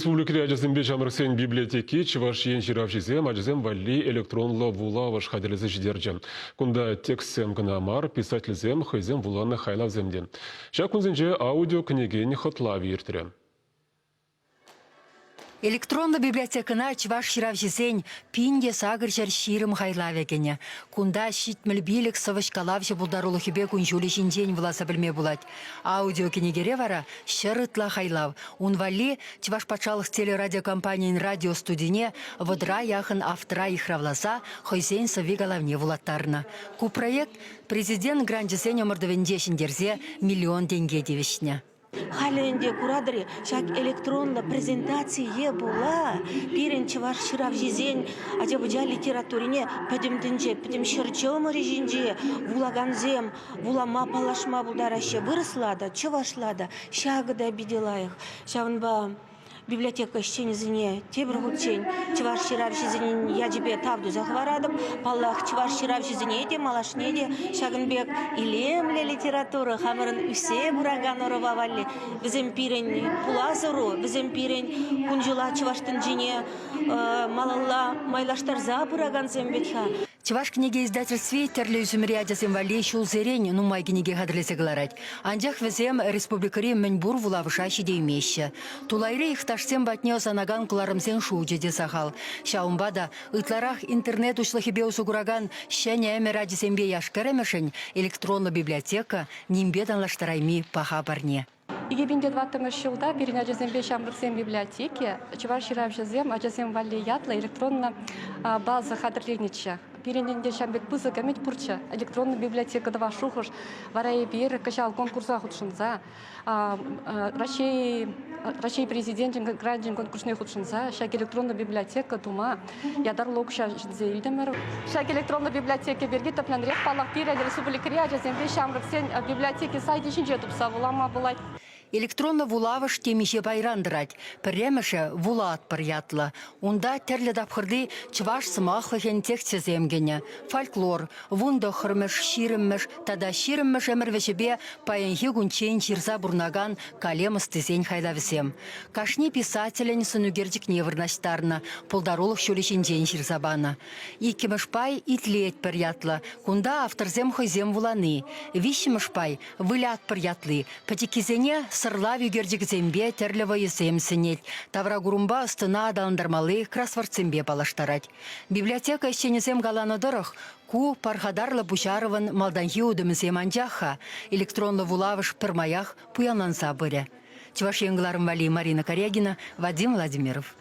Республикӑри ачасемпе ҫамрӑксен библиотеки Чӑваш Ен ҫыравҫисем ачасем валли электронлӑ вулавӑш хатӗрлесе ҫитерчӗ. Кунта текстсем кӑна мар, писательсем хӑйсем вуланӑ хайлавсем те. Ҫак кунсенче аудиокӗнекен хӑтлавӗ иртрӗ. Электронлӑ библиотекӑна чӑваш ҫыравҫисен 1820 хайлавӗ кӗнӗ. Кунта 75 сӑвӑҫ-калавҫӑ пултарулӑхӗпе кун-ҫулӗ ҫинчен вуласа пӗлме пулать. Аудиокӗнекере вара ҫӗр ытла хайлав. Ун валли Чӑваш патшалӑх телерадиокомпанийӗн радиостудине вӑтӑра яхӑн автора йыхравласа хӑйсен сӑвви-калавне вулаттарнӑ. Ку проект Президент гранчӗсен ӑмӑртӑвӗнче ҫӗнтерсе миллион тенке тивӗҫнӗ. Халӗ ӗнтӗ куратӑр-и, ҫак электронлӑ презентацие пула пирӗн чӑваш ҫыравҫисен ача-пӑча литературине пӗтӗм тӗнче, пӗтӗм ҫӗр чӑмӑрӗ ҫинче вулакансем вулама, паллашма пултараҫҫӗ. Вырӑсла та, чӑвашла та. Ҫакӑ та питӗ лайӑх. Ҫавӑнпа библиотека ӗҫченӗсене тепӗр хутчен чӑваш ҫыравҫисен ячӗпе тав туса хӑваратӑп. Паллах, чӑваш ҫыравҫисене те малашне те ҫакӑн пек илемлӗ литература хамӑрӑн ӳссе пыракан ӑрӑва валли вӗсем пирӗн пулас ӑру, вӗсем пирӗн кун-ҫула чӑваш тӗнчине малалла майлаштарса пыракансем вӗт-ха. Чӑваш кӗнеке издательстви тӗрлӗ ӳсӗмри ачасем валли ҫулсерен нумай кӗнеке хатӗрлесе кӑларать. Анчах вӗсем республикӑри мӗнпур вулавӑша ҫитеймеҫҫӗ. Тулайри йӑхташсем патне ӑсанакан кӑларӑмсен шучӗ те сахал. Ҫавӑнпа та ытларах интернет уҫлӑхӗпе усӑ куракан ҫӗнӗ ӗмӗр ачисемпе яш-кӗрӗмӗшӗн электронлӑ библиотека нимпе танлаштарайми паха парне. 2004 ҫулта пирӗн ачасемпе ҫамрӑксен библиотеки чӑваш ҫыравҫӑсем ачасем валли ятлӑ электронлӑ база хатӗрленӗччӗ. Пирӗн ӗнтӗ ҫав пек пысӑк ӗмӗт пурччӗ электронлӑ библиотека тӑвас шухӑш. Вара эпир кӑҫал конкурса хутшӑнса Раҫҫей Раҫҫей Президенчӗн гранчӗн конкурсне хутшӑнса ҫак электронлӑ библиотека тума ятарлӑ укҫа ҫӗнсе илтӗмӗр. Ҫак электронлӑ библиотека пирки тӗплӗнрех, паллах, пирӗн республикӑри ачасемпе ҫамрӑксен библиотеки сайчӗ ҫинче тупса вулама пулать. Электронлӑ вулавӑш темиҫе пайран тӑрать. Пӗрремӗшӗ «Вулатпӑр» ятлӑ. Унта тӗрлӗ тапхӑрти чӑваш сӑмахлӑхӗн тексчӗсем кӗнӗ. Фольклор, вунтӑххӑрмӗш, ҫирӗммӗш тата ҫирӗммӗш ӗмӗр вӗҫӗпе паянхи кунччен ҫырса пурӑнакан калем ӑстисен хайлавӗсем. Кашни писателӗн сӑнӳкерчӗкне вырнаҫтарнӑ, пултарулӑх ҫулӗ ҫинчен ҫырса панӑ. Иккӗмӗш пай «Итлетпӗр» ятлӑ. Кунта авторсем хӑйсем вулани. Виҫҫӗмӗш пай «Вылятпӑр» ятли. Пӗчӗккисене сӑрлав ӳкерчӗкӗсемпе тӗрлӗ вӑйӑсем сӗнет, тавракурӑмпа ӑс-тӑна аталантармалли кроссвордсемпе паллаштарать. Библиотека ӗҫченӗсем каланӑ тӑрӑх, ку пархатарлӑ пуҫарӑвӑн малтанхи утӑмӗсем анчах-ха. Электронлӑ вулавӑш пӗрмаях пуянланса пырӗ. Чӑваш Ен кӑларӑм валли Марина Карягина, Вадим Владимиров.